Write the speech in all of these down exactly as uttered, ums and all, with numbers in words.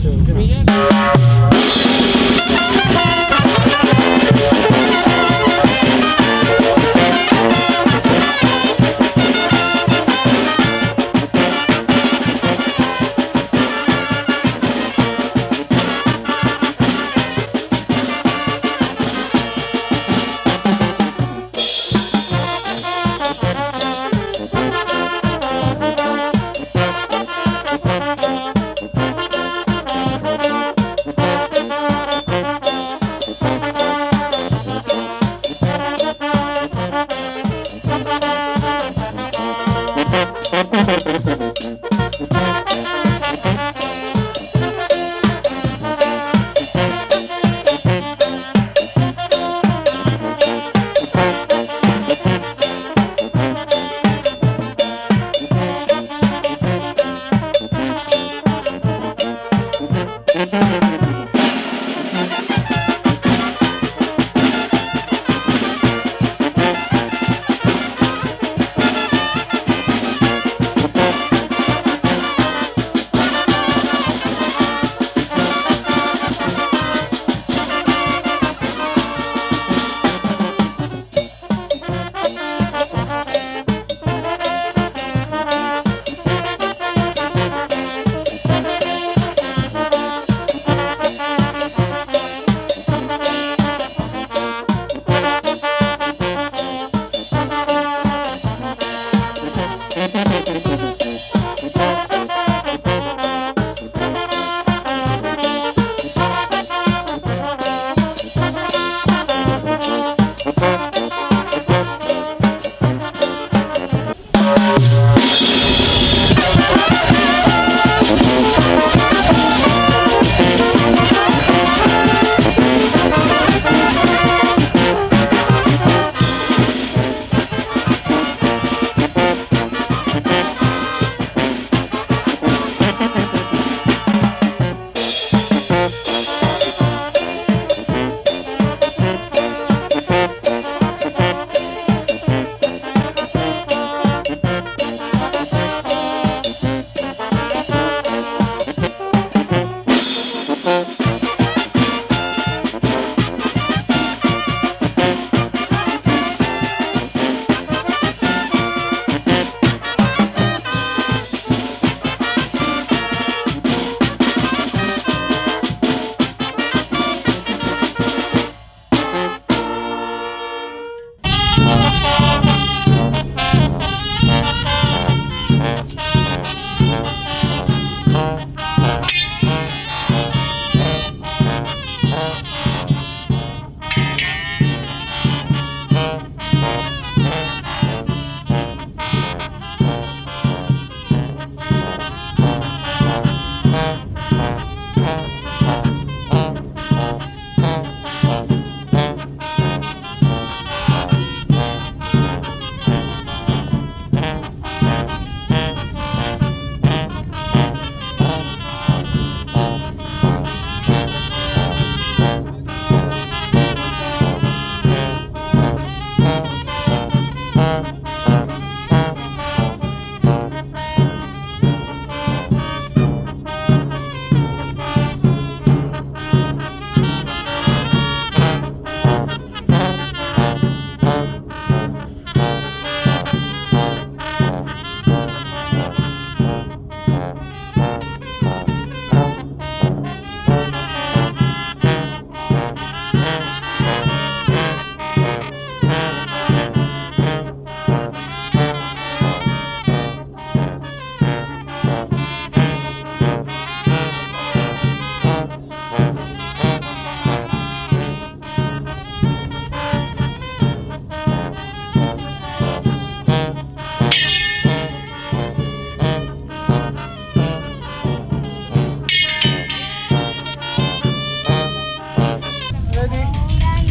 Ahora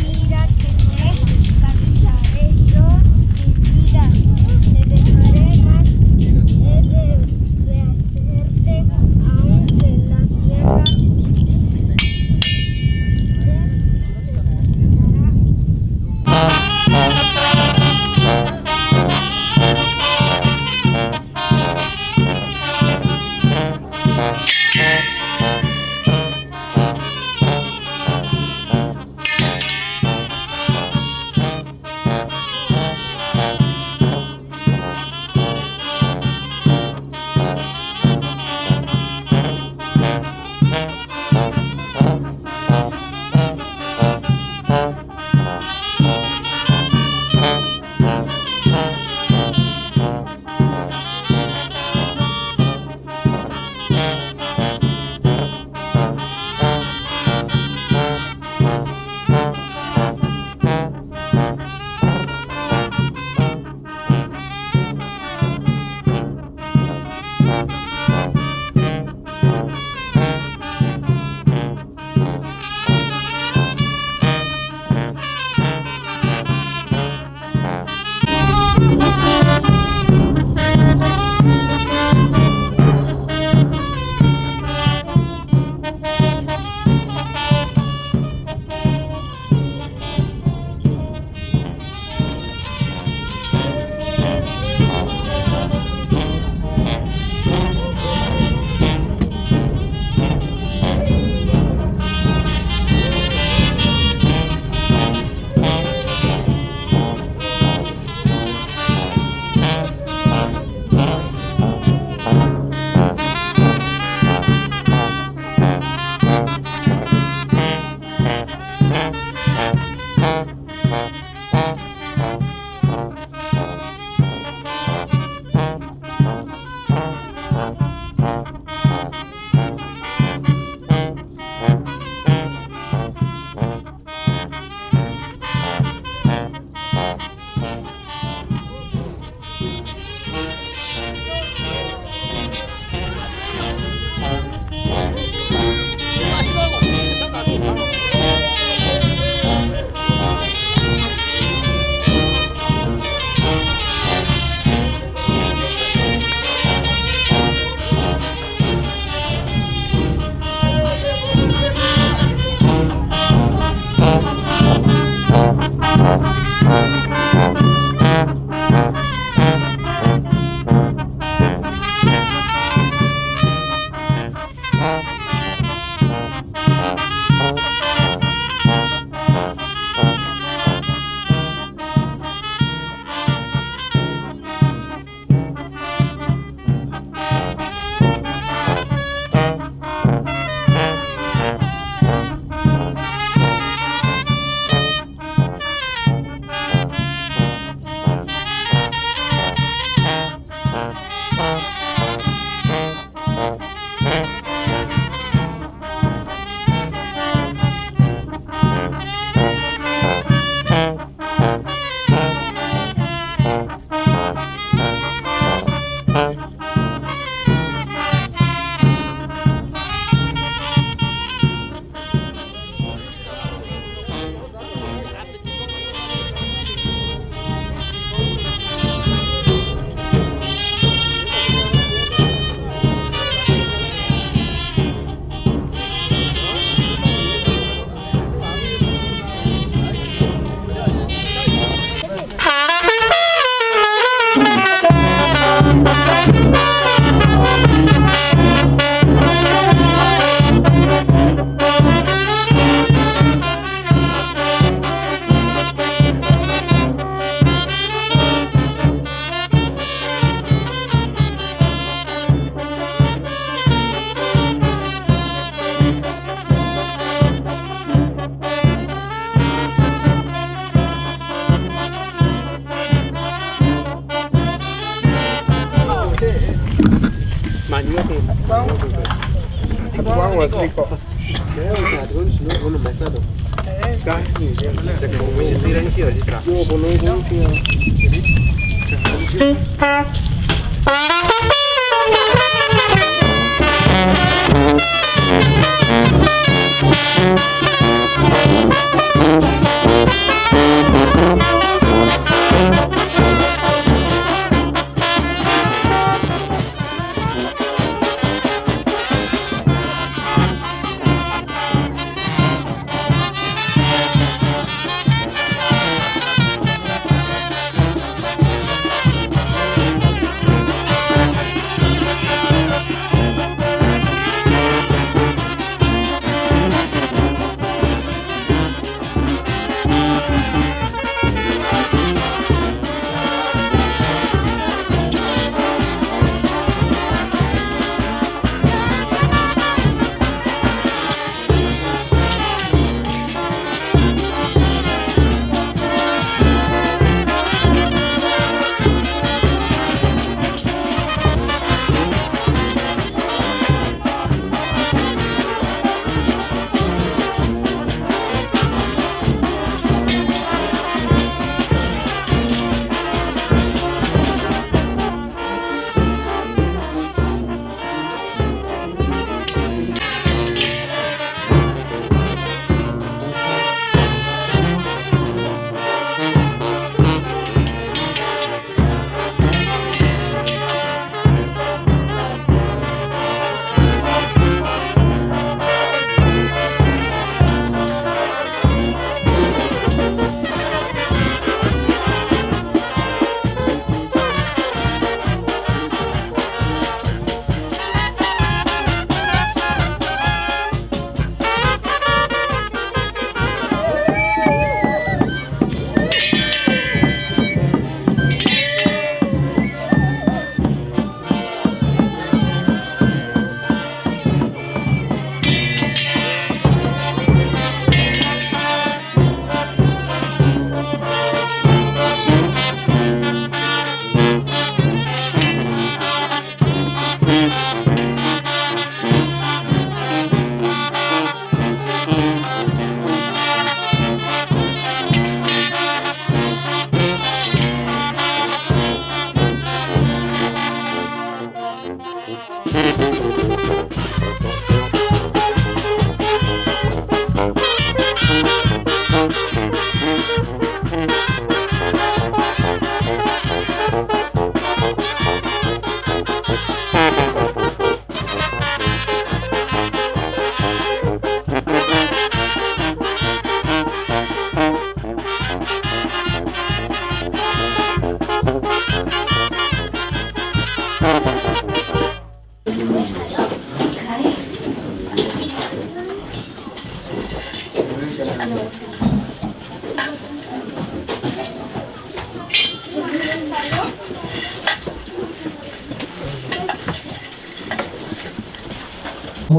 mira que te cansaré yo sin vida, te dejaré más, he de, de hacerte aún que la tierra.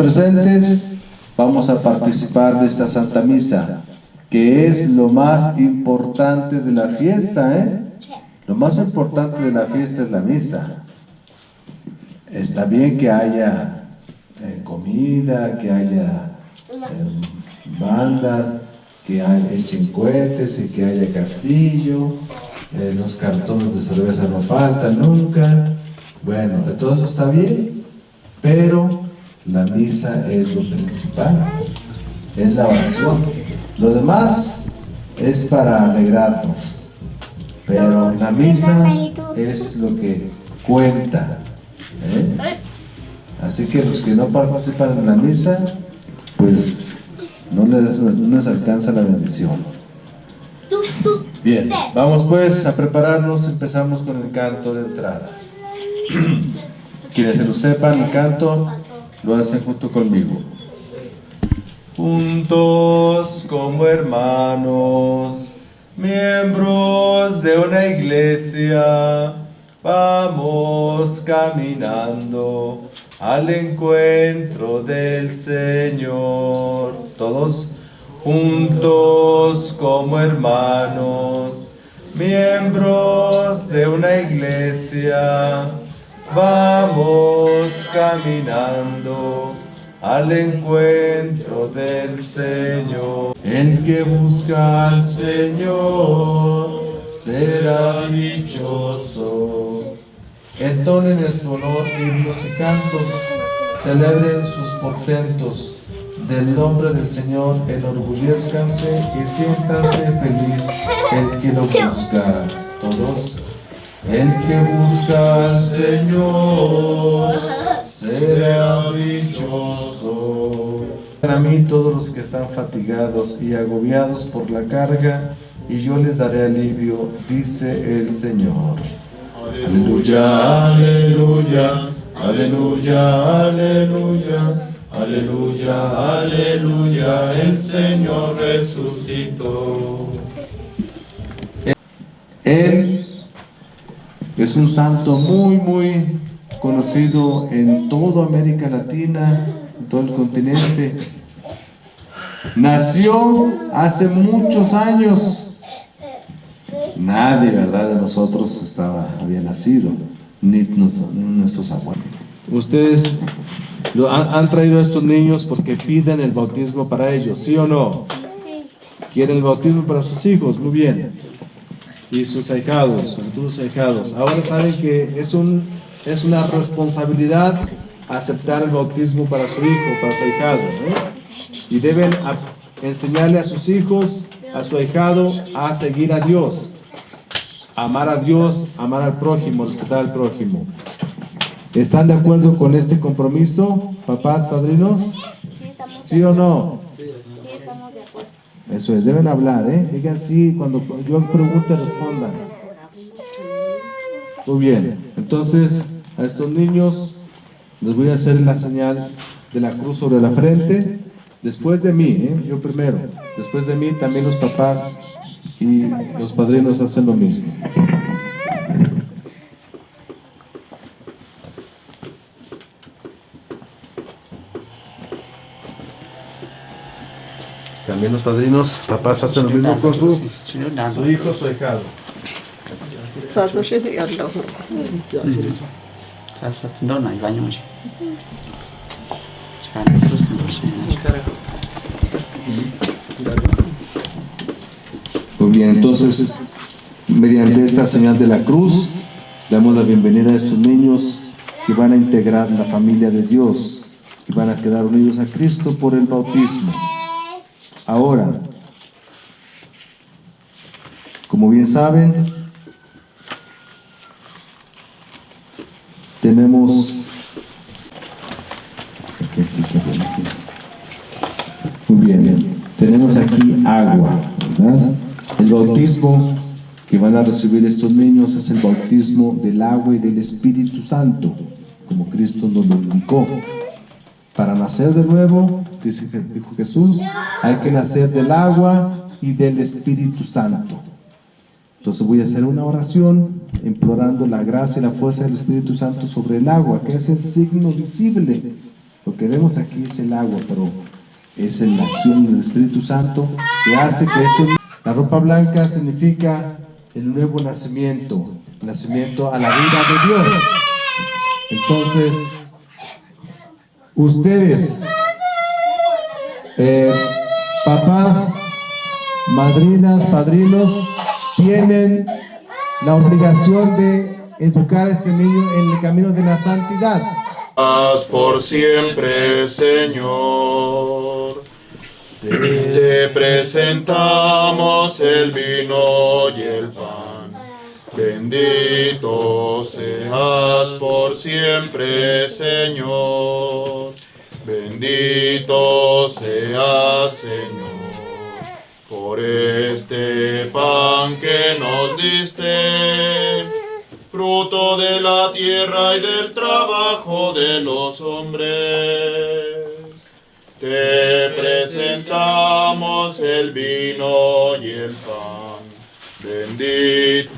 Presentes, vamos a participar de esta Santa Misa, que es lo más importante de la fiesta, ¿eh? Lo más importante de la fiesta es la misa. Está bien que haya, eh, comida, que haya, eh, banda, que hay, echen cohetes y que haya castillo, eh, los cartones de cerveza no faltan nunca. Bueno, todo eso está bien, pero la misa es lo principal, es la oración. Lo demás es para alegrarnos, pero la misa es lo que cuenta, ¿eh? Así que los que no participan en la misa, pues no les, no les alcanza la bendición. Bien, vamos pues a prepararnos, empezamos con el canto de entrada. Quienes se lo sepan, el canto, lo hacen junto conmigo. Juntos como hermanos, miembros de una iglesia, vamos caminando al encuentro del Señor. Todos juntos como hermanos, miembros de una iglesia, vamos caminando al encuentro del Señor. El que busca al Señor será dichoso. Entonen en su honor himnos y cantos, celebren sus portentos. Del nombre del Señor enorgullezcanse y siéntanse feliz el que lo busca. Todos. El que busca al Señor será dichoso. A mí todos los que están fatigados y agobiados por la carga, y yo les daré alivio, dice el Señor. Aleluya, aleluya, aleluya, aleluya, aleluya, aleluya, el Señor resucitó. Él es un santo muy, muy conocido en toda América Latina, en todo el continente. Nació hace muchos años. Nadie, ¿verdad?, de nosotros estaba, había nacido, ni nos-, ni nuestros abuelos. Ustedes lo han, han traído a estos niños porque piden el bautismo para ellos, ¿sí o no? Quieren el bautismo para sus hijos, muy bien. Y sus ahijados, sus futuros ahijados. Ahora saben que es un, es una responsabilidad aceptar el bautismo para su hijo, para su ahijado, ¿eh? Y deben ap-, enseñarle a sus hijos, a su ahijado, a seguir a Dios, amar a Dios, amar al prójimo, respetar al prójimo. ¿Están de acuerdo con este compromiso, papás, padrinos? Sí, estamos de acuerdo. ¿Sí o no? Sí, estamos de acuerdo. Eso es, deben hablar, ¿eh? Digan sí, cuando yo pregunte, respondan. Muy bien, entonces a estos niños les voy a hacer la señal de la cruz sobre la frente. Después de mí, ¿eh? Yo primero. Después de mí también los papás y los padrinos hacen lo mismo. También los padrinos, papás hacen lo mismo con su, su hijo, su ahijado. Muy bien, entonces, mediante esta señal de la cruz, damos la bienvenida a estos niños que van a integrar la familia de Dios, que van a quedar unidos a Cristo por el bautismo. Ahora, como bien saben, tenemos, aquí, aquí está bien, aquí. Muy bien, tenemos aquí agua, ¿verdad? El bautismo que van a recibir estos niños es el bautismo del agua y del Espíritu Santo, como Cristo nos lo indicó. Para nacer de nuevo, dice, dijo Jesús, hay que nacer del agua y del Espíritu Santo. Entonces voy a hacer una oración implorando la gracia y la fuerza del Espíritu Santo sobre el agua, que es el signo visible. Lo que vemos aquí es el agua, pero es la acción del Espíritu Santo que hace que esto... La ropa blanca significa el nuevo nacimiento, nacimiento a la vida de Dios. Entonces, ustedes, eh, papás, madrinas, padrinos, tienen la obligación de educar a este niño en el camino de la santidad. Haz por siempre, Señor. Te presentamos el vino y el pan. Bendito seas por siempre, Señor. Bendito seas, Señor, por este pan que nos diste, fruto de la tierra y del trabajo de los hombres. Te presentamos el vino y el pan. Bendito.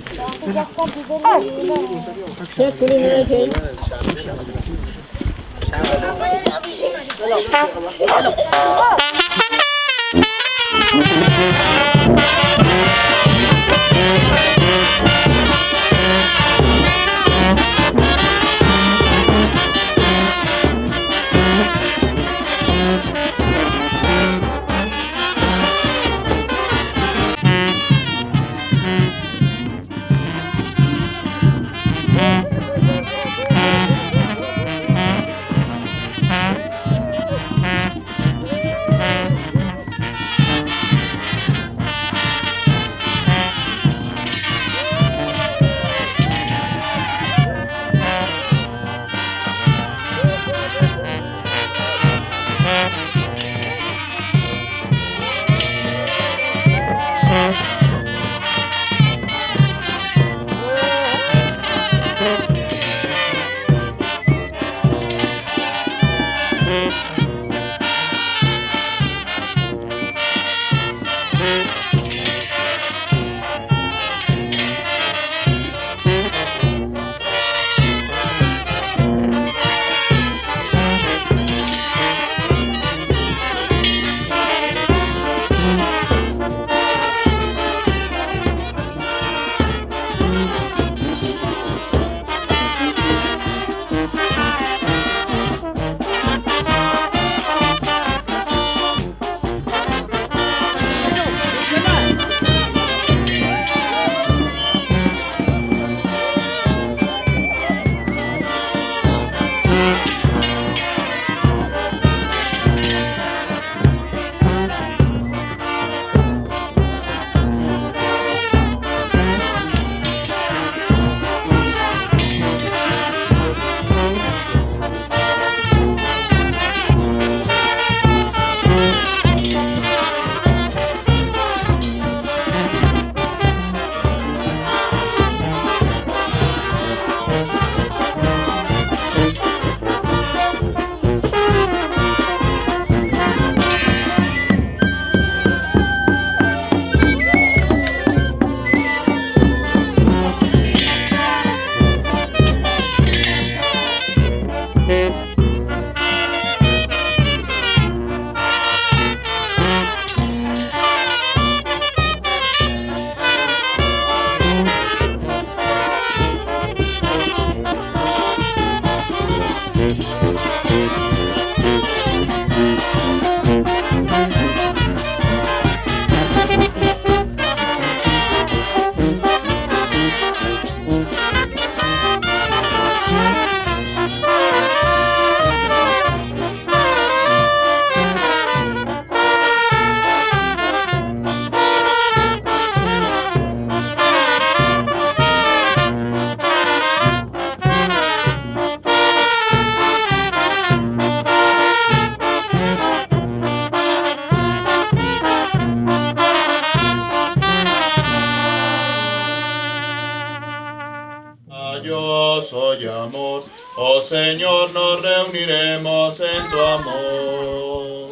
Señor, nos reuniremos en tu amor.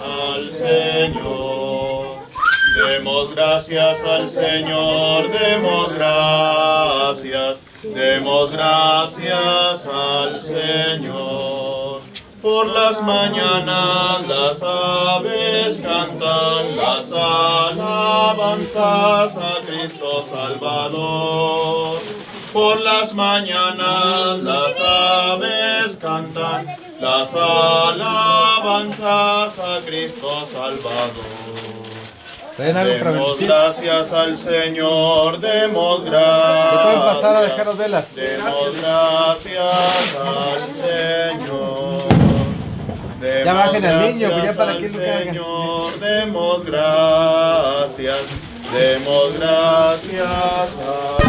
Al Señor. Demos gracias al Señor, demos gracias, demos gracias al Señor. Por las mañanas las aves cantan las alabanzas a Cristo Salvador. Por las mañanas las aves cantan las alabanzas a Cristo Salvador. Traen algo para bendecir. Demos gracias al Señor, demos gracias. Que pueden pasar a dejar las velas. Demos gracias al Señor. Ya bajen al niño, pues ya para que lo carguen. Señor, demos gracias, demos gracias al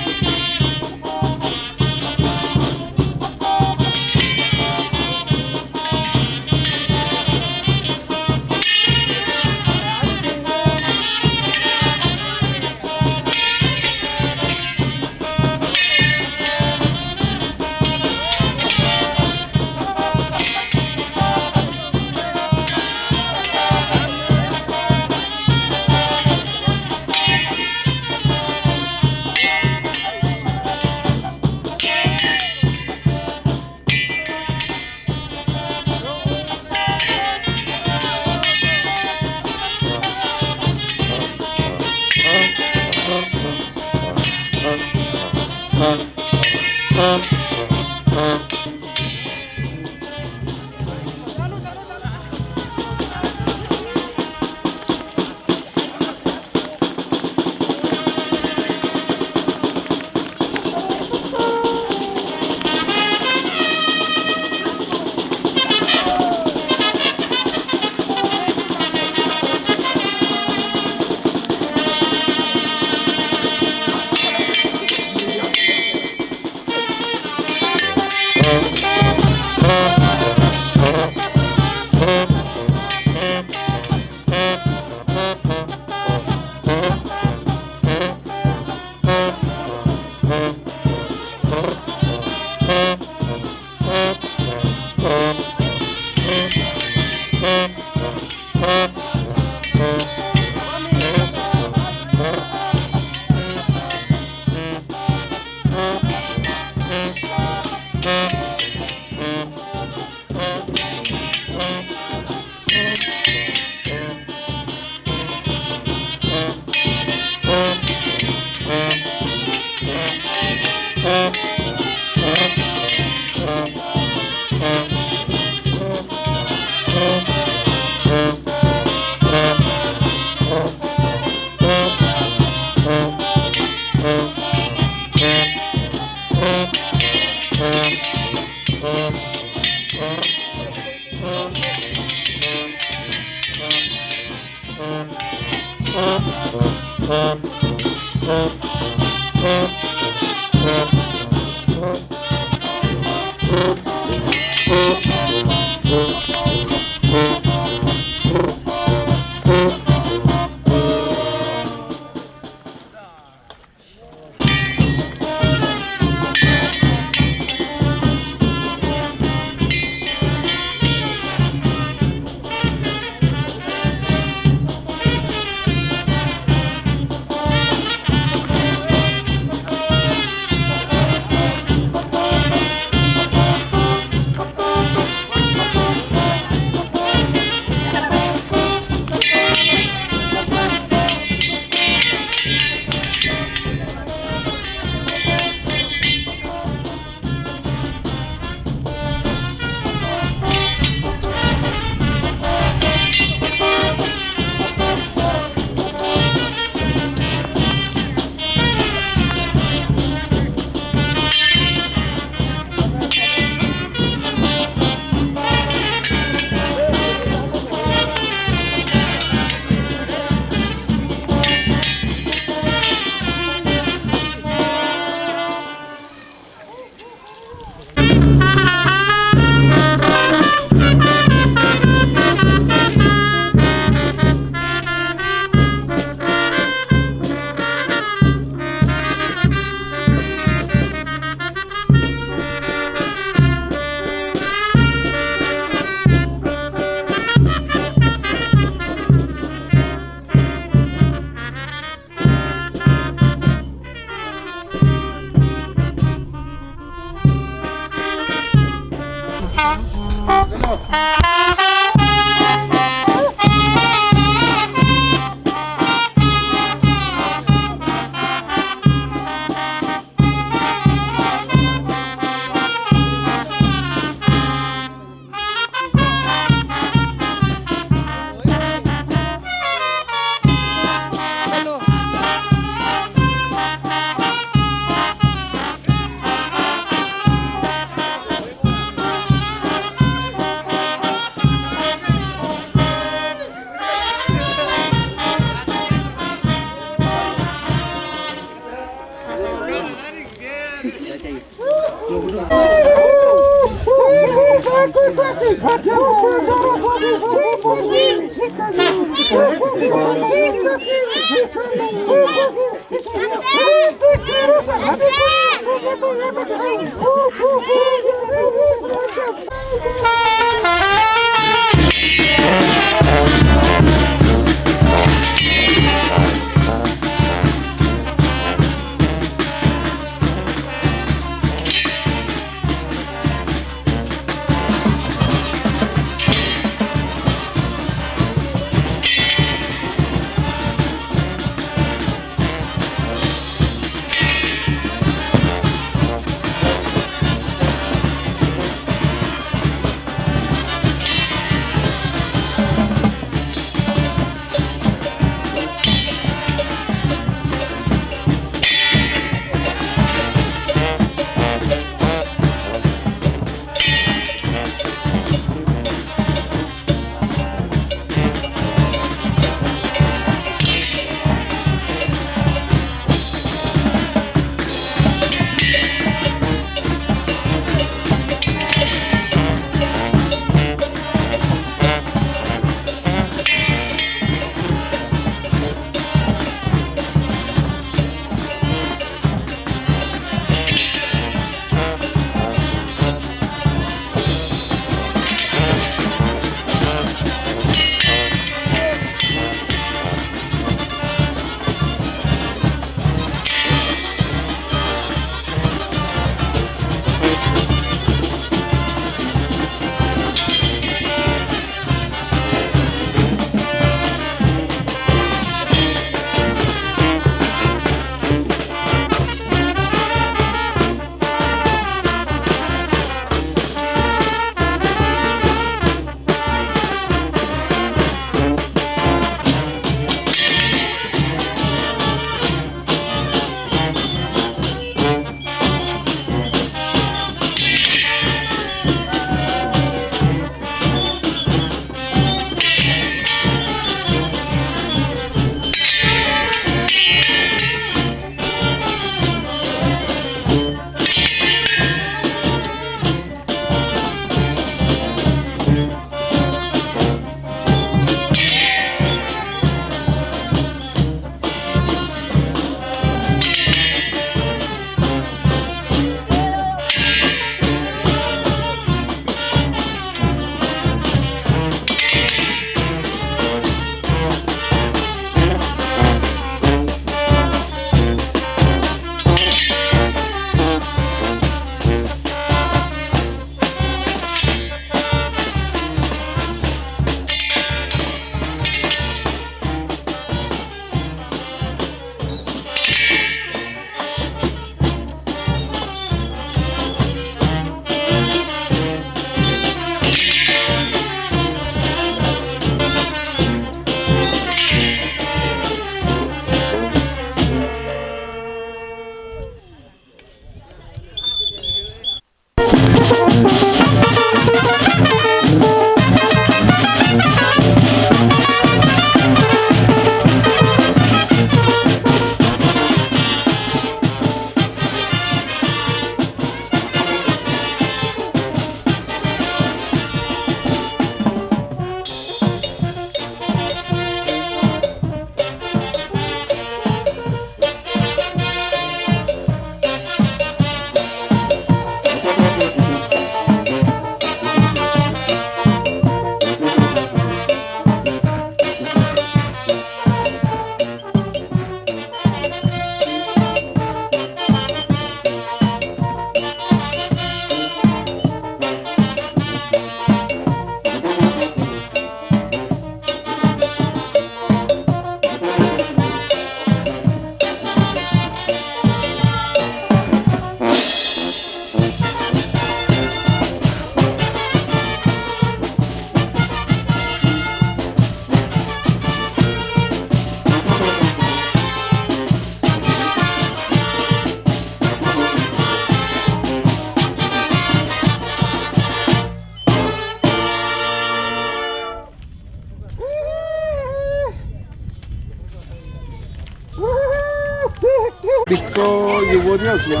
Viko yuvo Dios va.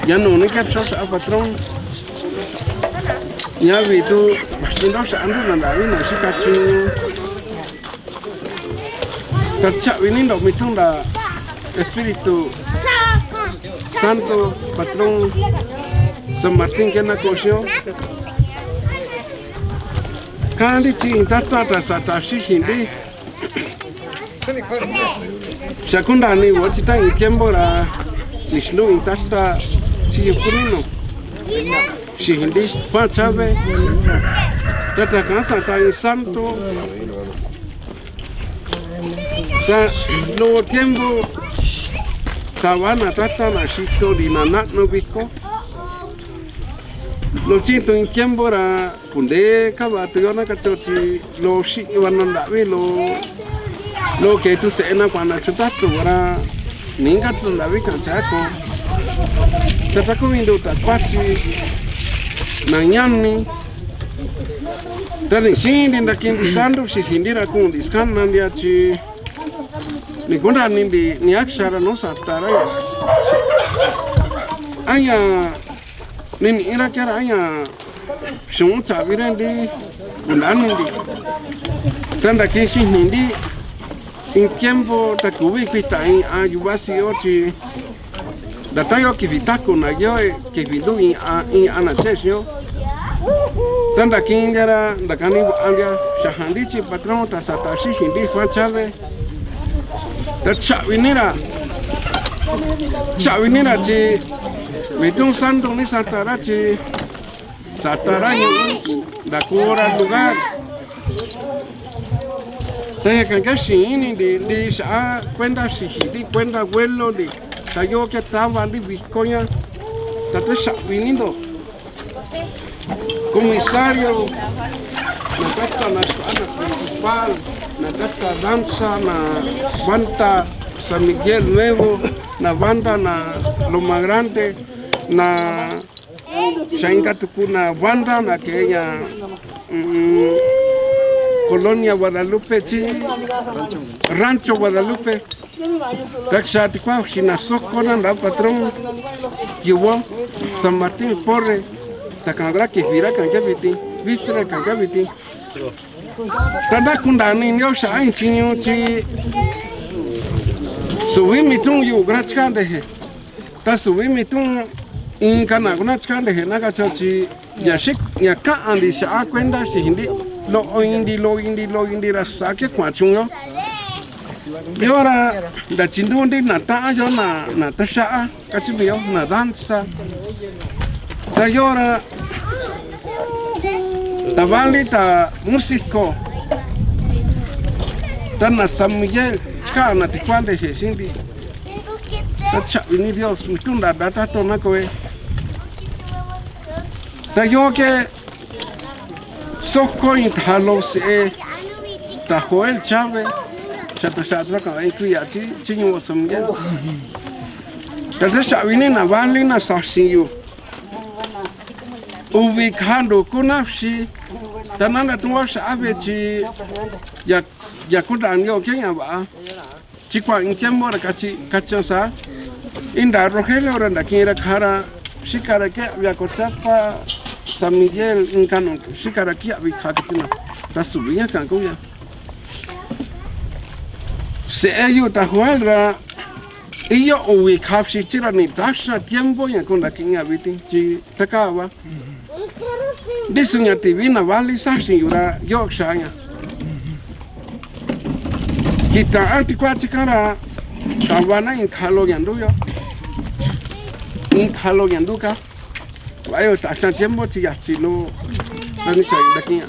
Ña nuu ni ke xaꞌa patrón. Ña vi tu vaxi ndo xaꞌa ndo na ndaꞌvi na xika chiñu. Ra chaꞌvi ni ndo mitun ra Espíritu Santo, patrón San Martín ke na koxio. Kaa ndi chi iin tata ra sata xixi ndi. Xa kundaa ni vo chi ta iin tiempo ra nixinu iin tata chi yuku ninu xixi ndi Juan Chávez. Tata kan sata iin santo. Ta loo tiempo tava na tata na xito ndi na naꞌnu viko. Loo chi tu iin tiempo ra kundee ka va tu yo na kachi yo chi loo xiꞌi va na ndaꞌvi loo, loo kee tu seꞌe na kuaꞌa na chutatu va ra ninga tu ndaꞌvi kan chaa ko. Ta ta kuvi ndu ta kuachi na ñani. Ra ni xïin ndi ndakiꞌin ndi sandu xixi ndi ra kuꞌun ndi sakana ndia chi ni kundani ndi ni a xa ra nuu sata ra ya. A ña ni niꞌi ra ke ra a ña xuꞌun chavi ra ndi kundani ndi. Ra ndakiꞌin xixi ndi iin tiempo ta kuvi kuita iin a yuva siꞌi yo chi ndataya yo kivi taku na yo kivi ndu iin a iin a na chee xiꞌin yo. Ra ndakiꞌin ndia ra ndakani vaꞌa ndia xaꞌa ndi chi patrón ta sata xixi ndi Juan Chávez. Ta chaꞌvi ni ra chaꞌvi ni ra chi vitun sandu ni sata ra chi sata ra ñuꞌu ndakoo ra lugar. Ta ña kan ke xïin ini ndi ndi xaꞌa kuenda xixi ndi kuenda vuelo ndi, ta yoo ke tava ndi viko ña, ta te xaꞌvi ni ndo. Comisario, na tata na xaꞌa na principal, na tata danza, na banda San Miguel Nuevo, na banda na Loma Grande, na xa inka tuku na banda na kee ña, mm, Colonia Guadalupe chi Rancho Guadalupe. Ka xa tikua xina soko na nda patrón yuvo San Martín Porre, ta kan ra kivi ra kan ke vitin, viste ra kan ke vitin. Ta ndakundani ndio xaꞌa iin chiñu chi suvi mitun yu ra chika ndeje. Ta suvi mitun inka na kuna chika ndeje na kachi chi ña xi ña kaꞌan ndi xaꞌa kuenda xixi ndi loꞌo indi loꞌo indi loꞌo indi ra saa ke kuachuun yo. Yo ra ndachinduu ndi na taꞌan yo na na taxaꞌa kachi vi yo na danza. Ta yo ra ta vali ta músico ta na San Miguel chikaa na tikuande xixi ndi. Ta chaꞌvi ni Dios mitun ndada tato na koe. Ta yo ke soko iin ta loꞌo seꞌe ta Joel Chávez, xa ta xaꞌa tu ra kaꞌan iin kuiya chi chi ñuu San Miguel. Ta te xaꞌvi ni na vali na saxin yu uvi kaja nduku na xi ta na ndatuꞌun va xaꞌa ve chi ya ya kundaa ni yo ke ña vaꞌa. Chi kuaꞌa iin tiempo ra kachi kachi ña saa, indaa Rogelio ra ndakiꞌin ra kaja ra xika ra kiaꞌvi a ko Chiapas, San Miguel, inka nuu xika ra kiaꞌvi kaja kachi na, ra süvi ña kan kuvi ña. Seꞌe yu ta Joel ra iyoo uvi kaja xi chi ra ni taxa tiempo ña kundakiꞌin ña vitin chi takaa va. Ndi su ña tivi na vali saxin yu ra yoꞌo xaa ña. Kitaꞌan tikuachi kan ra tava na iin kalo ña nduꞌu yo, iin kalo ña nduꞌu ka. Vaꞌa yo taxan tiempo chi yachi lo ra ni xa ndakiꞌin ña.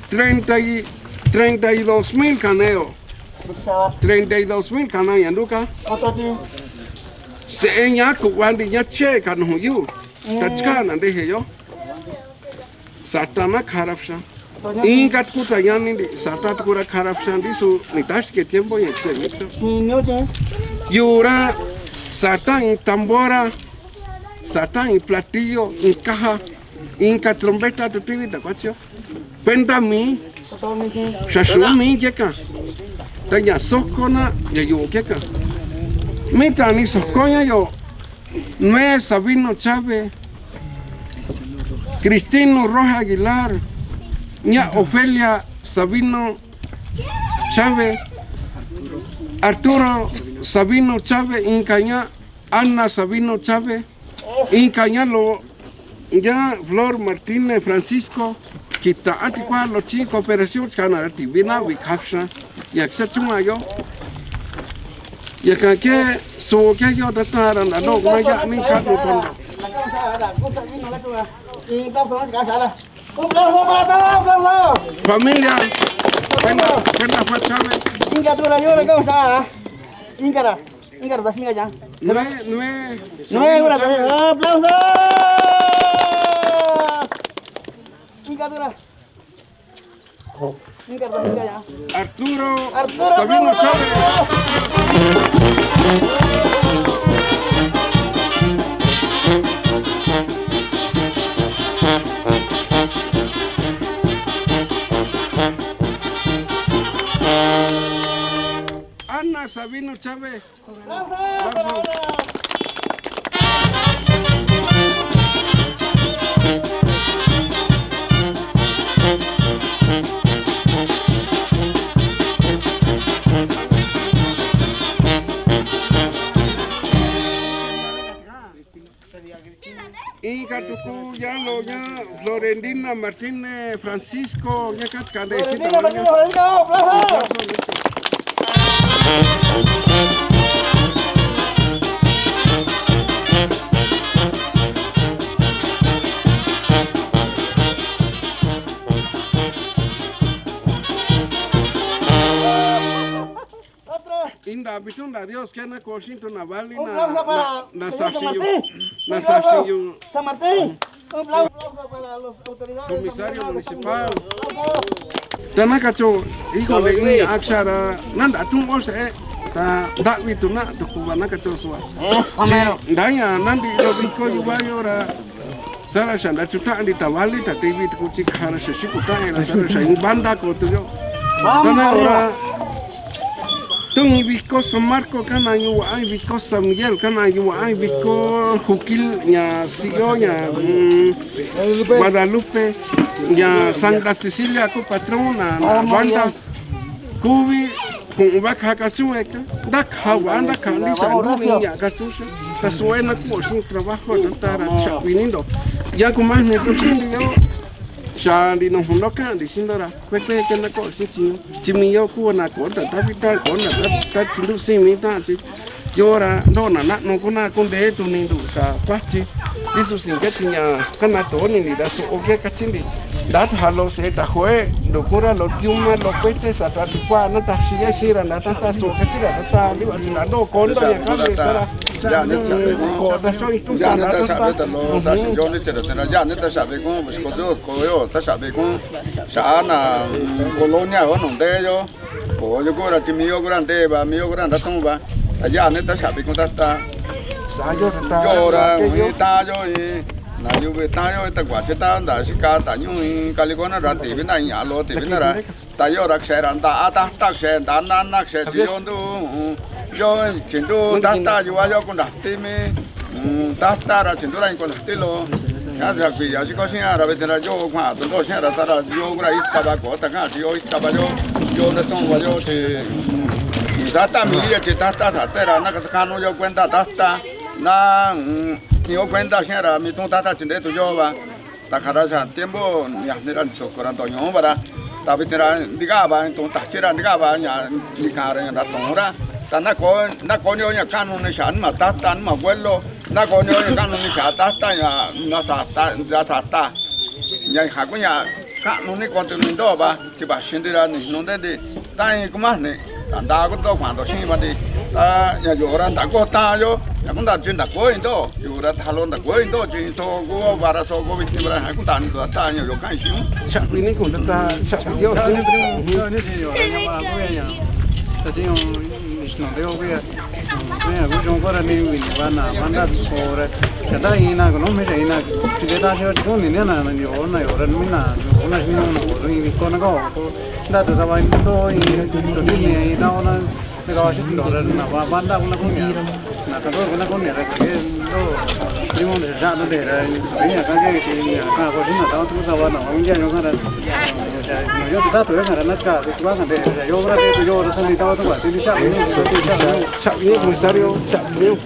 Treinta y, treinta y dos mil kaneo. Treinta y dos mil kana ña nduꞌu ka. Seꞌe ña kuꞌva ndi ña chee ka nuju yu, ra chikaa na ndeje yo. Sata na kara fixan. Inka tuku ta ñani ndi sata tuku ra kara fixan ndi su ni taxi ke tiempo ña chee mi. Yu ra sata iin tambora, sata iin platillo, iin caja, inka trompeta tu tivi ta kuachi yo. Kuenda mii, xa xuu mii ke kan. Ra ña soko na ña yoꞌo ke kan. Mii tani soko ña yoꞌo, Noé Sabino Chávez, Cristino Rojas Aguilar, ña Ofelia Sabino Chávez, Arturo Sabino Chávez, inka ña Ana Sabino Chávez, inka ña loꞌo ña Flor Martínez Francisco, kitaꞌan tikuaa loꞌo chi cooperación chikana ra tivi na vi kaxan ya xa chuma yo. Ya kan ke so ke yo ta ta ra na do ma ya mi ka do kondo. Un aplauso para todos, un aplauso. Familia, venga, venga, fachame. Inka tu la yo la causa. Inka ra. Inka ra ta xinga ya. Nueve, nueve. Nueve, una, aplauso. Inka tu ra. Inka ra ta xinga ya. Arturo, Arturo Sabino Chávez. Ana Sabino Chávez. Inka tuku ya loꞌo ña Florentina Martínez Francisco, ña kachi ka ndee xiꞌin Florentina Martínez Francisco, aplauso. Indaa vitun ndaa Dios ke na koo xiꞌin tu na vali na, na, na saxi yu, na saxi yu. San Martín. Un aplauso para los autoridades. Comisario municipal. Ta na kacho, híjole, iin ñaꞌa xa ra na ndatuꞌun seꞌe, ta ndaꞌvi tu na tuku va na kacho suva. Eso mero. Chi ndaña na ndiꞌi yo viko yuva yo ra. Saa ra xa ndachutaꞌan ndi ta vali ta tivi tuku chi kaa ra xa xikutaꞌan ra, saa ra xa iin banda koo tu yo. Ta na hora tu iin viko San Marcos kana yu vaꞌa, iin viko San Miguel kana yu vaꞌa, iin viko Jukil ña siꞌi yo ña, mm, Guadalupe ña Santa Cecilia ku patrón na, na banda. Kuvi kuꞌun va ka kasun e ka, ndaka va ndaka ndi sa ndu iin ña kasun xa. Ta suꞌu e na kuꞌu xiꞌin trabajo ta ta ra xaꞌvi ni ndo. Ya kuma ni tu chi ndi yo xa ndi nuju ndo kaꞌan ndi xiꞌin ndo ra, kue kue ke na koꞌo xiꞌin chiñu. Chi mii yo ku na koꞌo ta ta vi ta koꞌo na ta ta chi ndu sin mi ta chi. Yoo ra ndoꞌo na naꞌnu ku na kundee tu ni nduꞌu ta kuachi. Ndi su sin ke chi ña kana toꞌo ni ndi ra soꞌo ke kachi ndi. Ndatalo se ta jue, nduku ra lo tiuma lo kuete sa ta ti kua na ta xi ye xi ra na ta ta so kachi ra ta ta ndi va chi na do ko ndo ya ka me ta ra. Ko ta so itu ta na ta ta. Lo ta si yo ni se ra ta ya ni ta sa ve ko ko yo ta sa ve ko sa na colonia o no de yo. Ko yo ko ra ti mi yo ko ra de va mi yo ko ra nda tun va. Ta ya ni ta sa ve ko ta ta. Sa yo ta ta. Yo ra ta yo i na yu ve ta yo ta kua che ta nda si ka ta nyu i ka li ko na ra ti vi na ya lo ti vi na ra. Ta yo ra kse ra nda a ta ta kse nda na na kse chi yo ndu. Yo chi ndu ta ta yu a yo ku nda ti mi. Ta ta ra chi ndu ra in ko nda ti lo. Ya sa kui ya si ko si ra ve te ra yo kua tu ndo si ra sa ra yo ku ra ita va ko ta ka si yo ita va yo. Yo na tun va yo chi. Sa ta mi ya chi ta ta sa te ra na ka sa ka nu yo kuenda ta ta. Na ki yo kuenda si ra mi tun ta ta chi nde tu yo va. Ta ka ra xa tiempo ña ni ra ndisoko ra ndoñuꞌu va ra. Ta vitin ra ndikaa va iin tuꞌun tachi ra ndikaa va ña ndikaa ra ña ndatuun ra. Ta na ko na ko ni ña kanu ni xa nima tata nima abuelo, na ko ni ña kanu ni xa tata ña na sata ra sata. Ña ja ku ña kaꞌnu ni ko tu ni ndoo va chi vaxi ndi ra ninu nde ndi. Ta iin kumani, ta ndaa ku to kuaꞌan to xiꞌin va ndi. Ta ña yoꞌo ra ndakoo taan yo, ña ku ndaa chi ndakoo i ndo, yoꞌo ra ta lo ndakoo i ndo chi so ku va ra so ku vitin va ra ña ku ndaa ni tu ta ña yo kaꞌan xiꞌin. Chaꞌvi ni kun ta chaꞌvi yo. Xinu ndio kuya. Ña kuchun ko ra ni vini va na manda ko ra. Kada ina ko no me ina. Ti de ta xio chun ni na yo na yo ra mi na yo na xinu no ko ni ko na ko. Nda tu sa va ndo i tu ni ni na ona. Nda ka va xi ndo ra na va banda una ko ni. Na ka do na ko ni ra ke ndo. Ni mo de ja no de ra. Ni ka ke ni ka ko xi na ta tu sa va na va un ja yo ka ra. Yo tu ta tu ya ka ra na ka. Chavi, comisario, chavi.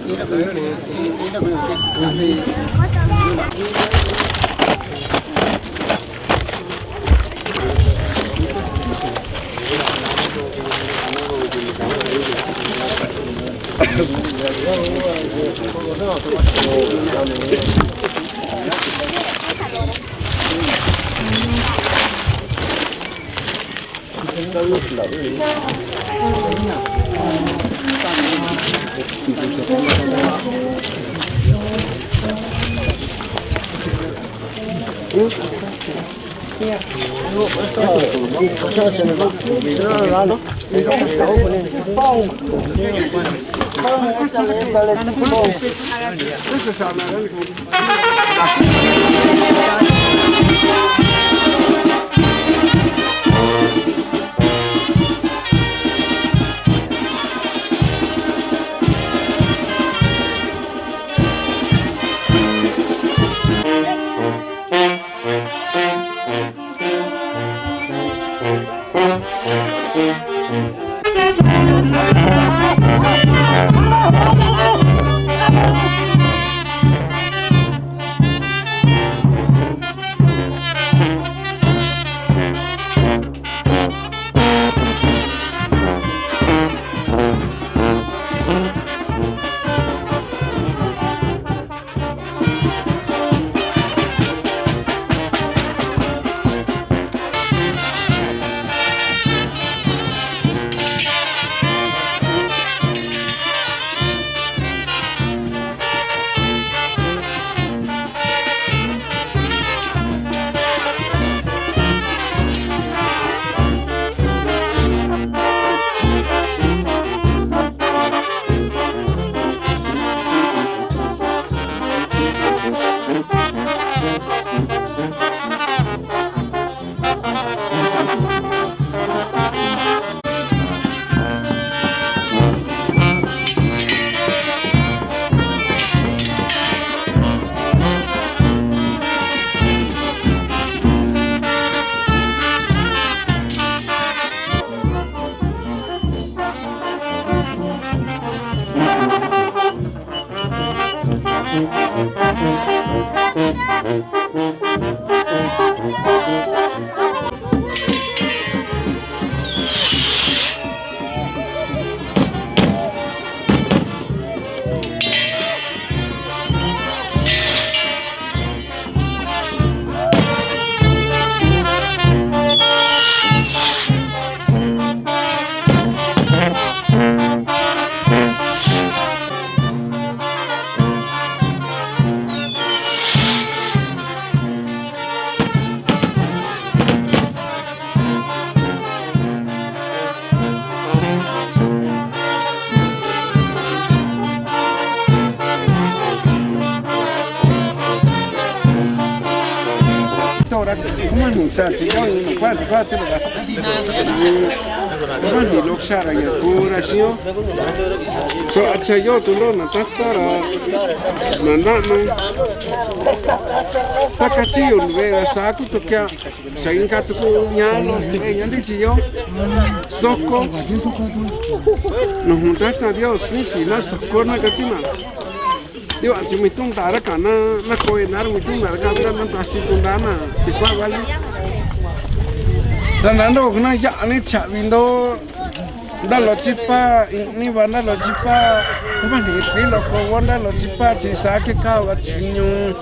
Tora kumani sa ti yo ni kwa ti kwa ti la. Kumani lok sa ra ya ko ra si yo. To acha yo tu lo na tata ra. Na na na. Taka chi yo ve ra sa ku to kya. Sa inka tuku ña lo seꞌe ña ndichi yo soko. Nuu Tata Dios ni xi na soko na kachi na. Yo achi mi tun da ra kana na koe na mi tun da ra kana na taxi tun da na ti kwa vali. Ta na ndo na ya ni chavi ndo. Nda lo chi pa ni va nda lo chi pa. Kuma ni pi lo ko nda lo chi pa chi sa ke ka va chi ñu.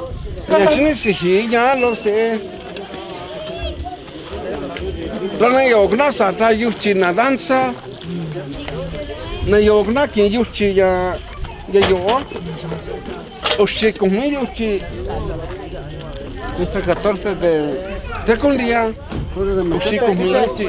Ña chi ni si hi ña lo se. Ra na yoꞌo ku na sata yuchi na danza. Na yoꞌo ku na kiꞌin yuchi ya, ya yoꞌo. Uxi kuꞌun yuchi. Esta catorce de, te kundia. Uxi kuꞌun yuchi.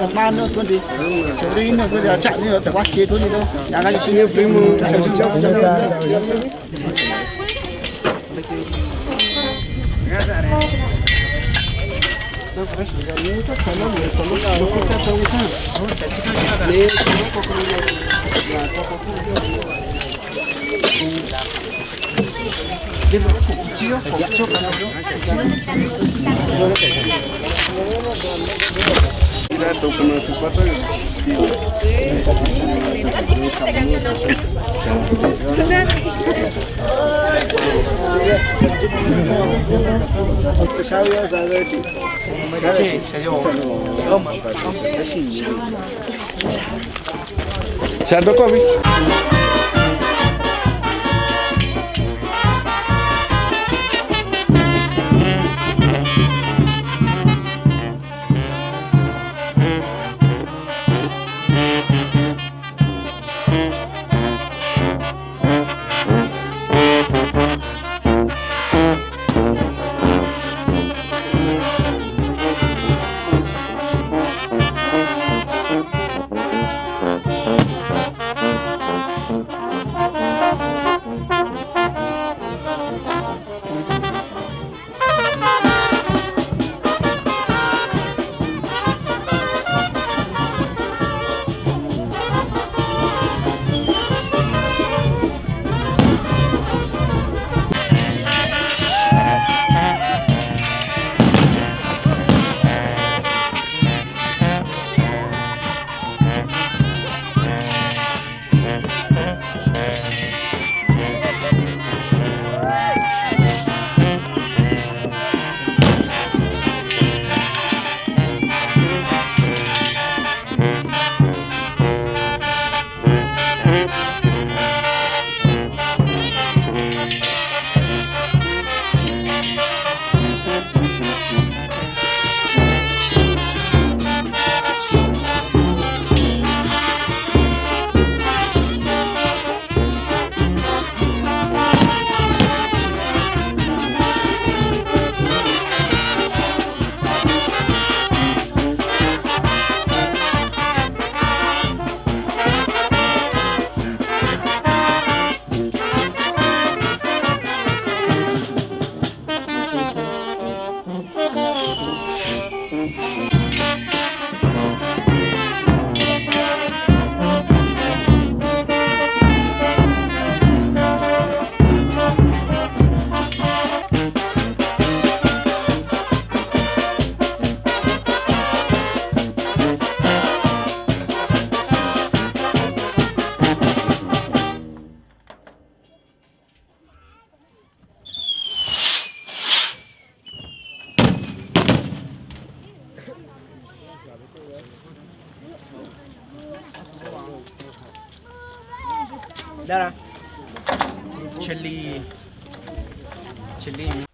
hermano, tu ndi sobrino, tu ndi chaꞌni yo takuachi, tu ndi do. Ya ka chi primo. Xa ndokovi. Lara. Chili. Chili.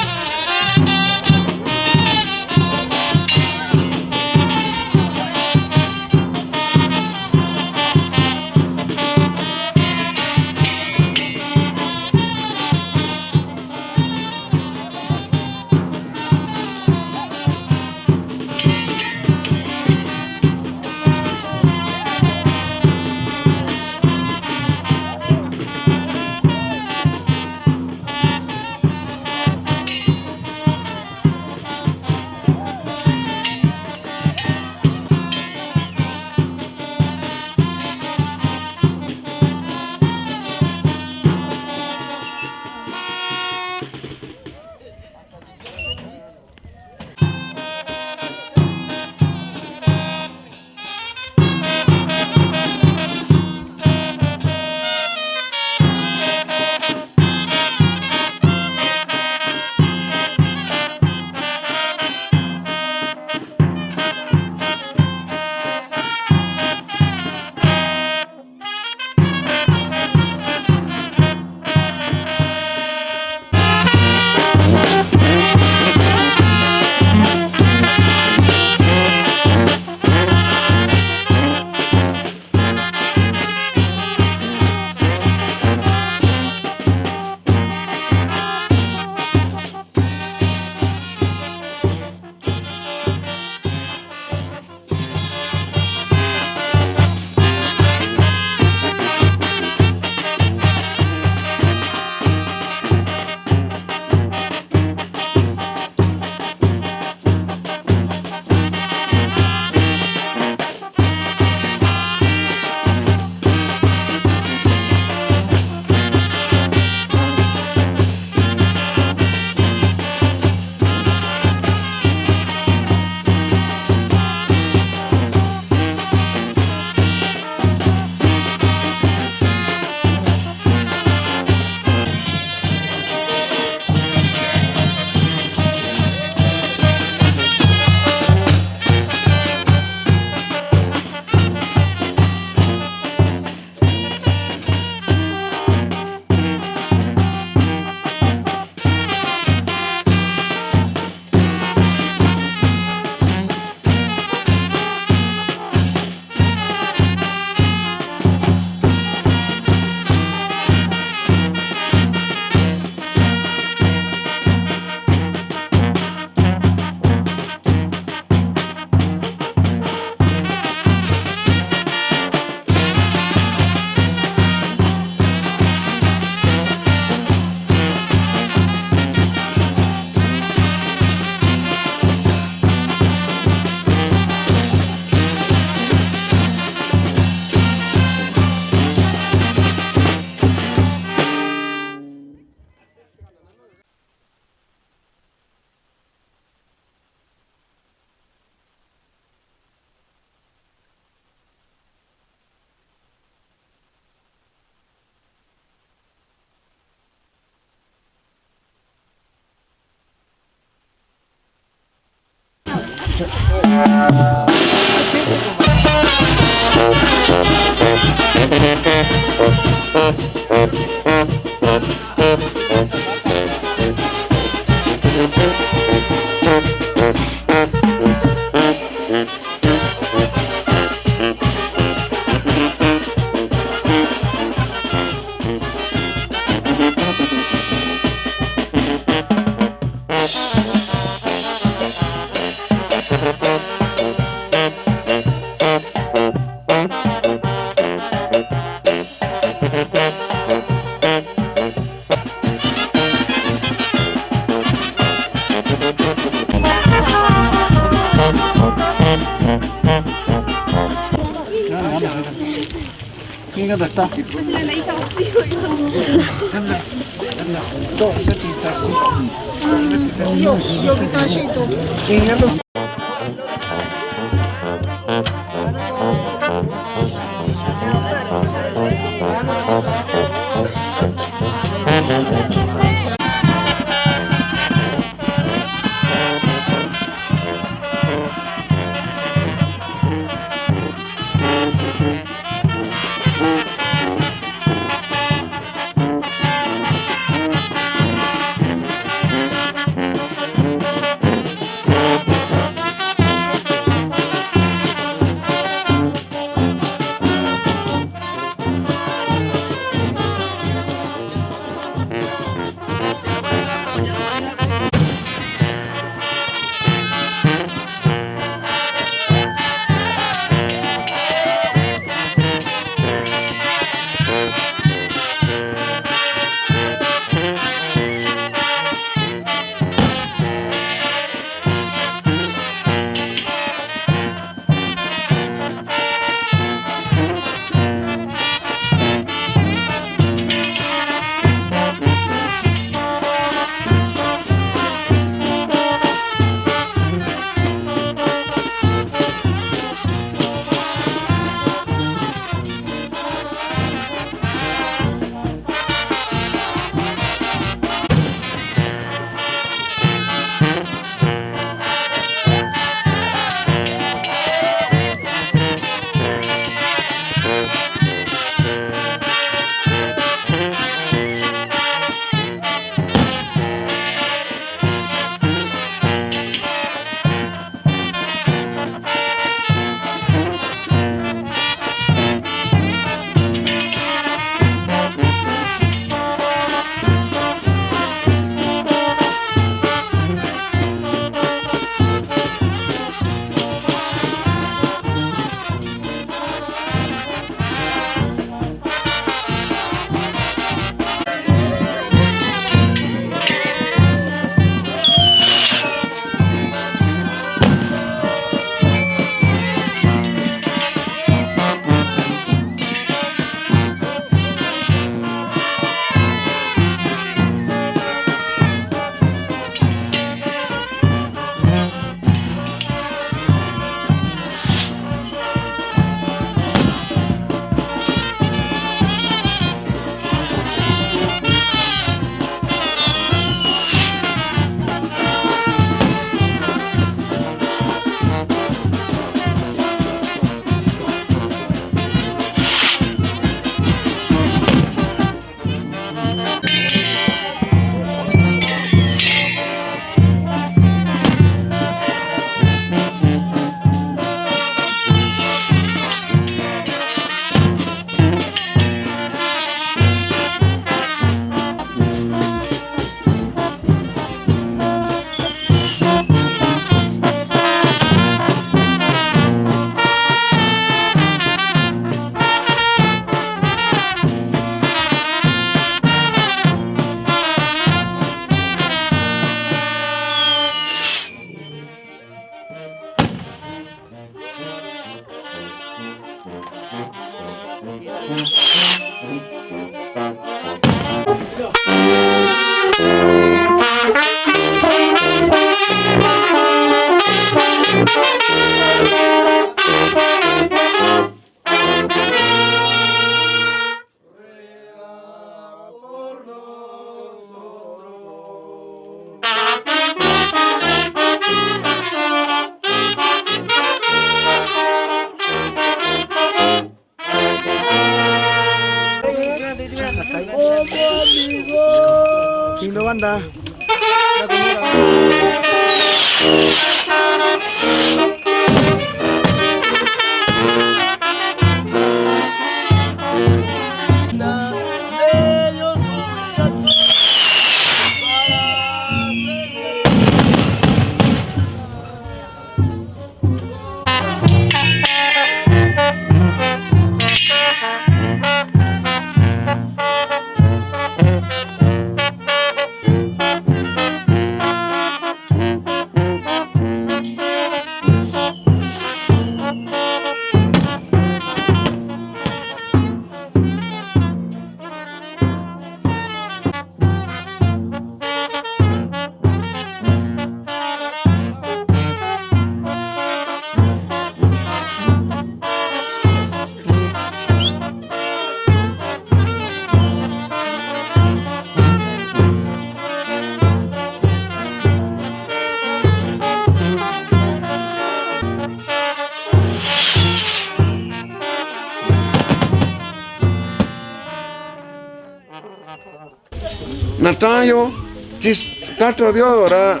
Na taꞌan yo, chi Tata Ndioxi ra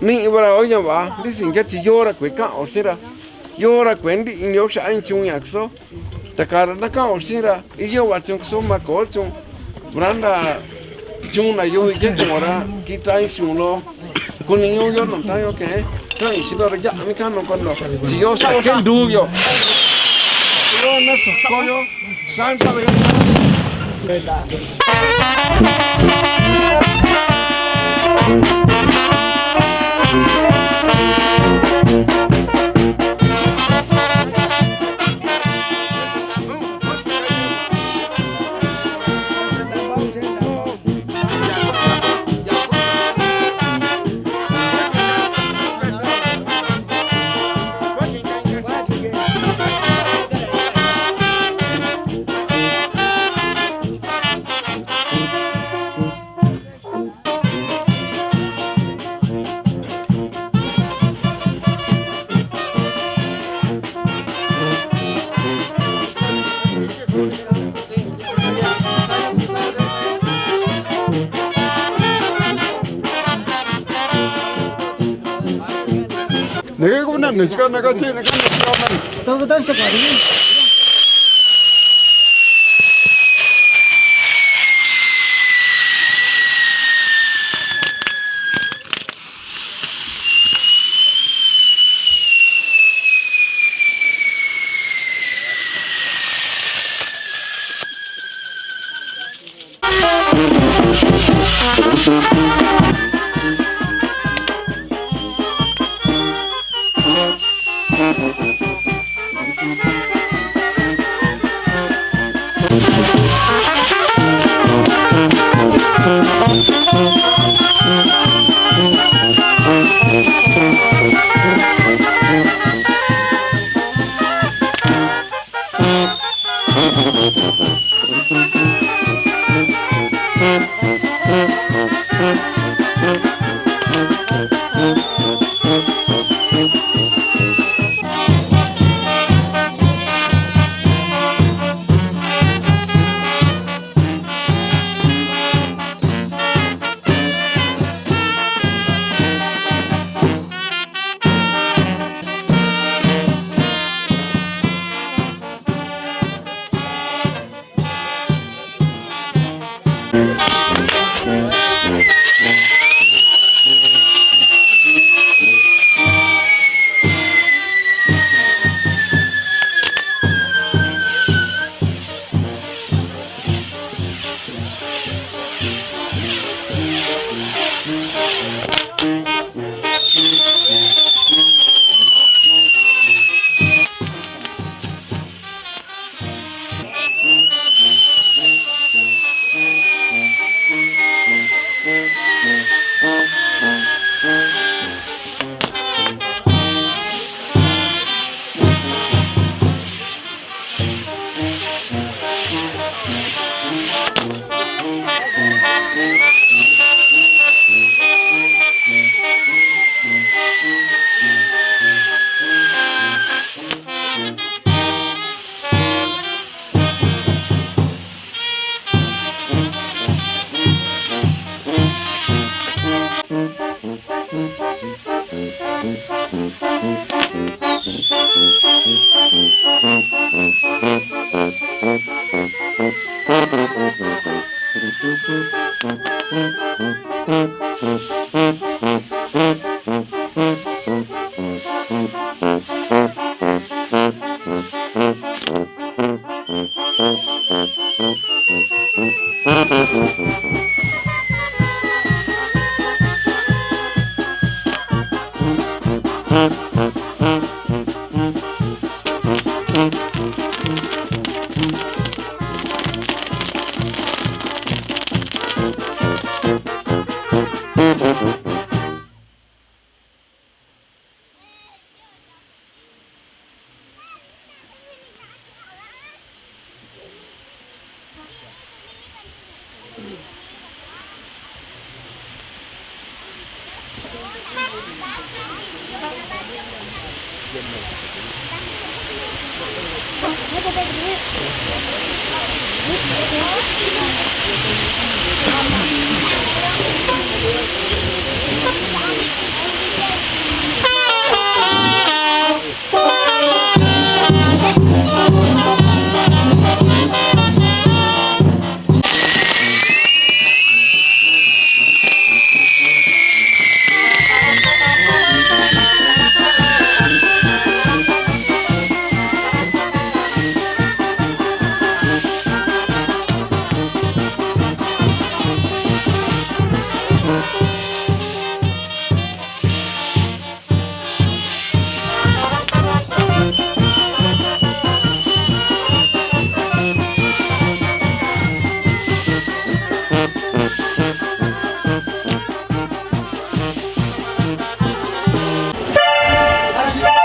niꞌi va ra yoo ña vaꞌa, ndi su ndia chi yoo ra kuëe kaꞌan yo xiꞌin ra, yoo ra kuëe ndiꞌi ini yo xaꞌa iin tiñu ña kuso. Ta kaa ra na kaꞌan yo xiꞌin ra, iyoo va tiñu kuso ma köo tiñu, ra nda tiñu na yuvi ke kuꞌun ra kita iin xuꞌun lo. Kuniñuꞌu yo na taꞌan yo ke kaꞌan xiꞌin ndo ra yaꞌa ni kaꞌan ndo kondo, chi yoo sa ke nduu yo. Yoo na soko yo, santa yo. Nigga, come on, let's go, let's go, let's go, let's go, man.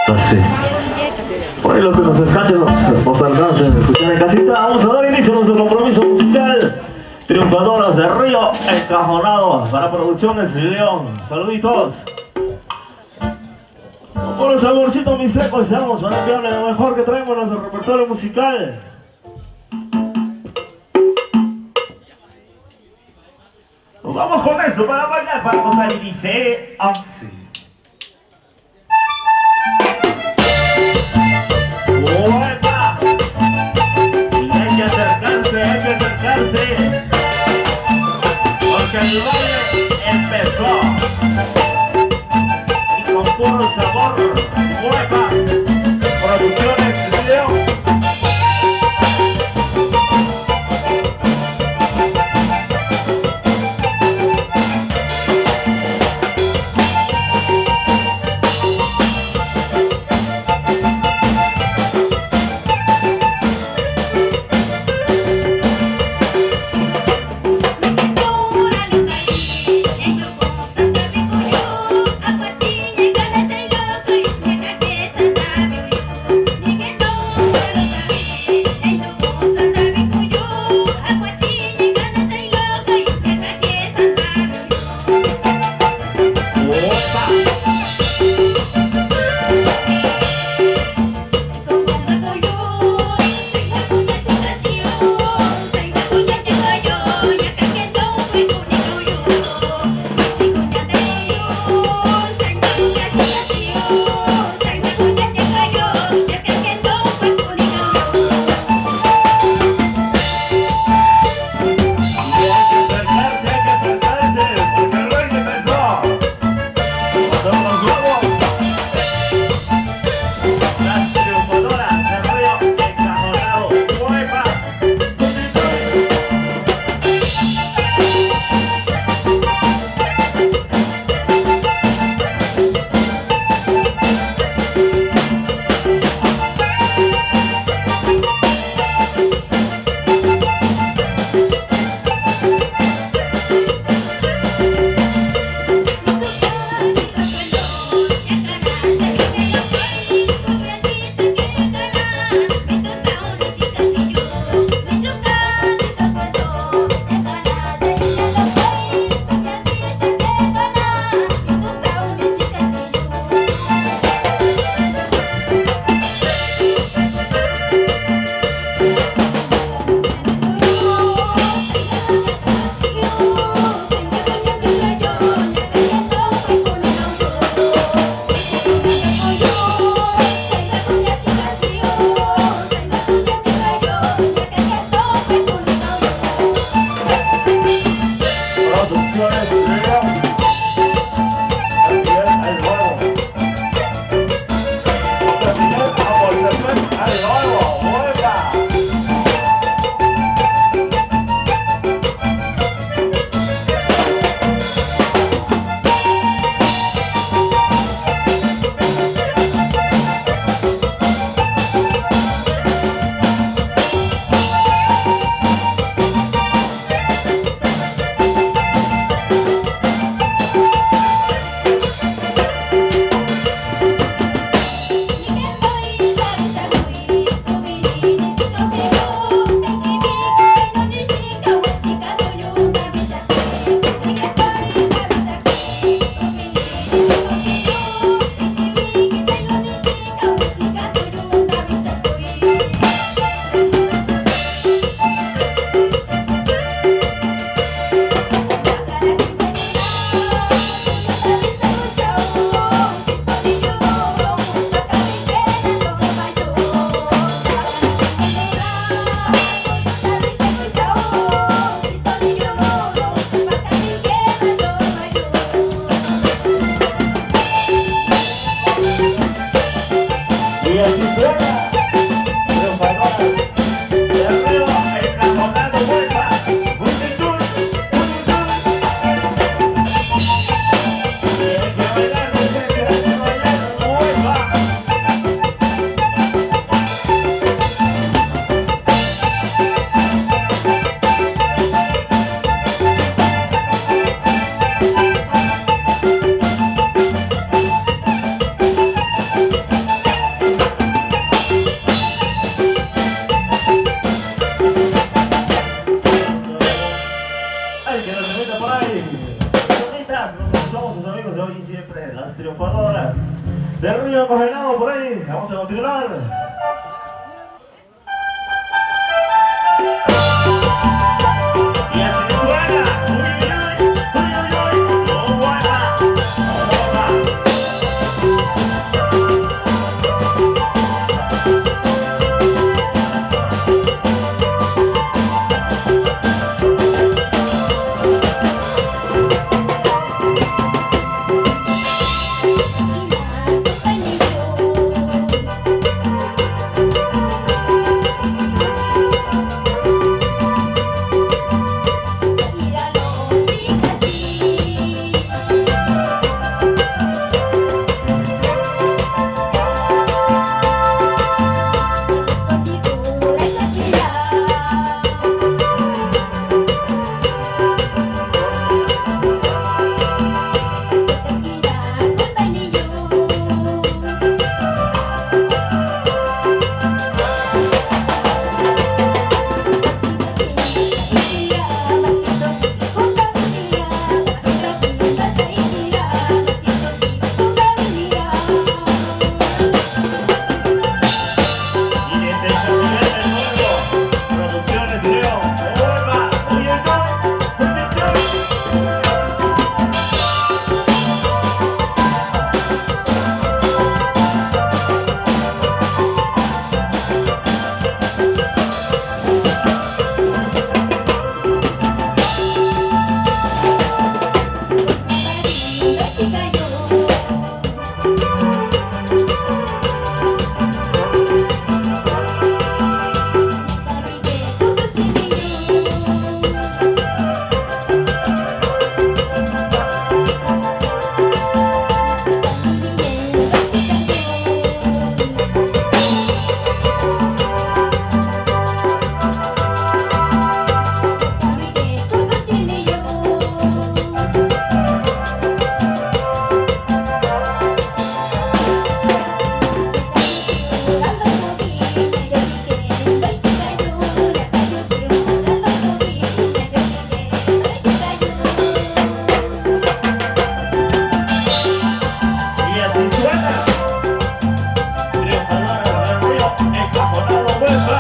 Así. Bueno, y los que nos escuchan, nos, nos tardamos en escuchar en casita, vamos a dar inicio a nuestro compromiso musical. Triunfadoras de Río Encajonado para Producciones León. Saluditos. Con puro saborcito mixteco estamos, van a enviarle lo mejor que traemos en nuestro repertorio musical. Nos vamos con eso para bailar, para gozar y dice así. ¡Uepa! Y hay que acercarse, hay que acercarse. Porque el baile empezó. Y con puro sabor, ¡uepa! Producciones Video. Triunfadoras. Del Río Cogenado por ahí. Vamos a continuar. Y así suena. Uy, uy, uy, uy, uy, uy. No vuelva.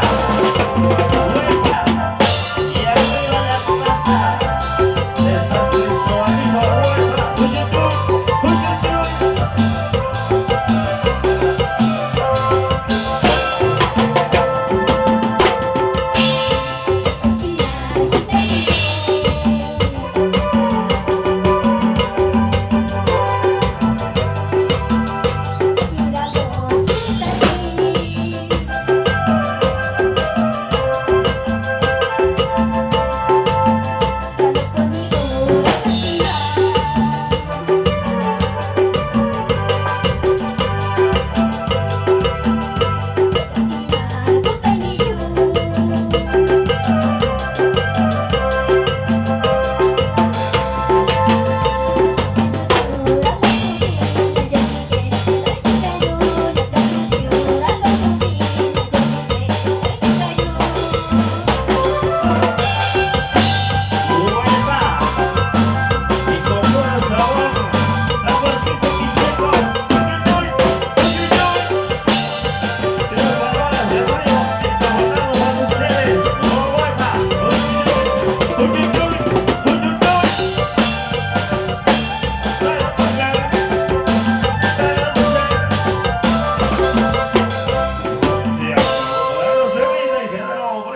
No vuelva.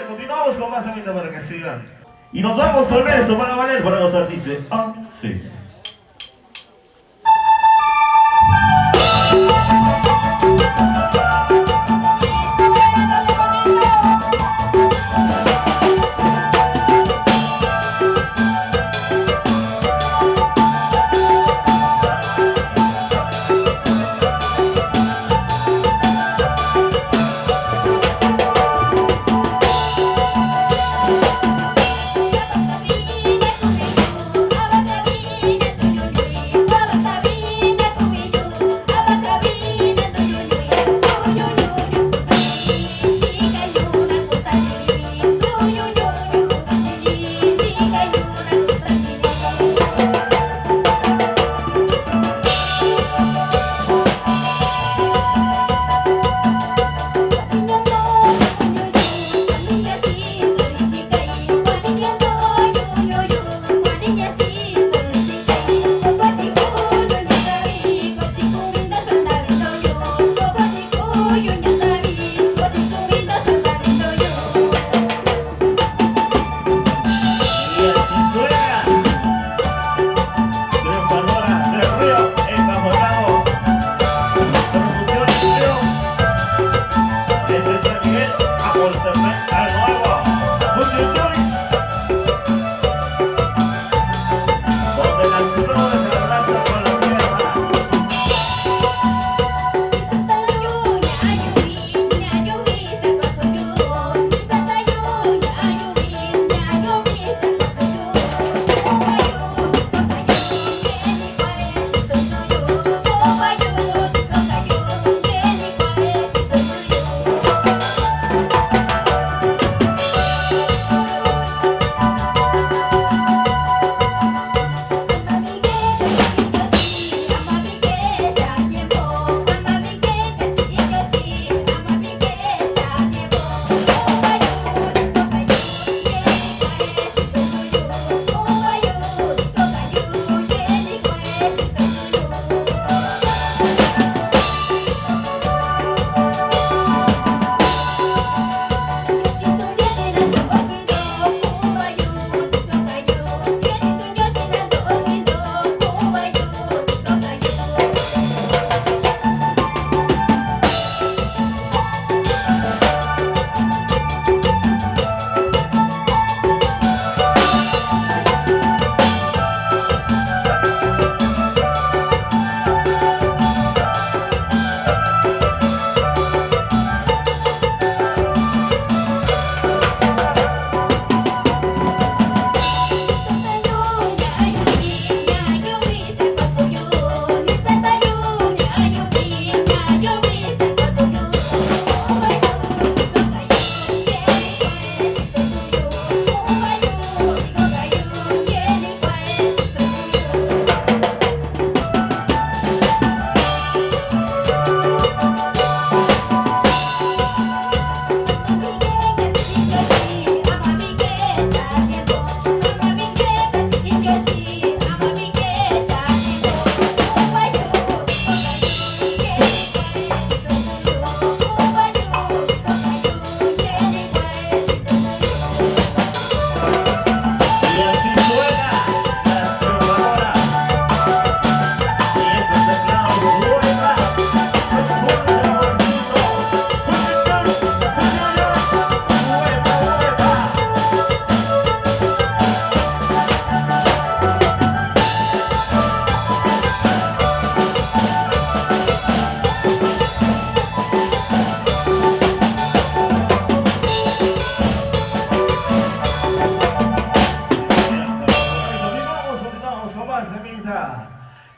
Continuamos con más ambiente para que sigan. Y nos vamos con eso para valer, para gozar, dice. Ah, sí. Por Serventa Nueva, Muchituri, donde las flores arrasan con la tierra.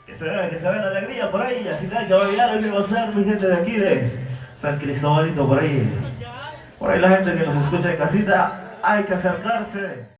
Que se vea, que se vea la alegría por ahí, así que hay que bailar el aniversario, mi gente de aquí de San Cristóbal y por ahí. Por ahí la gente que nos escucha en casita, hay que acercarse.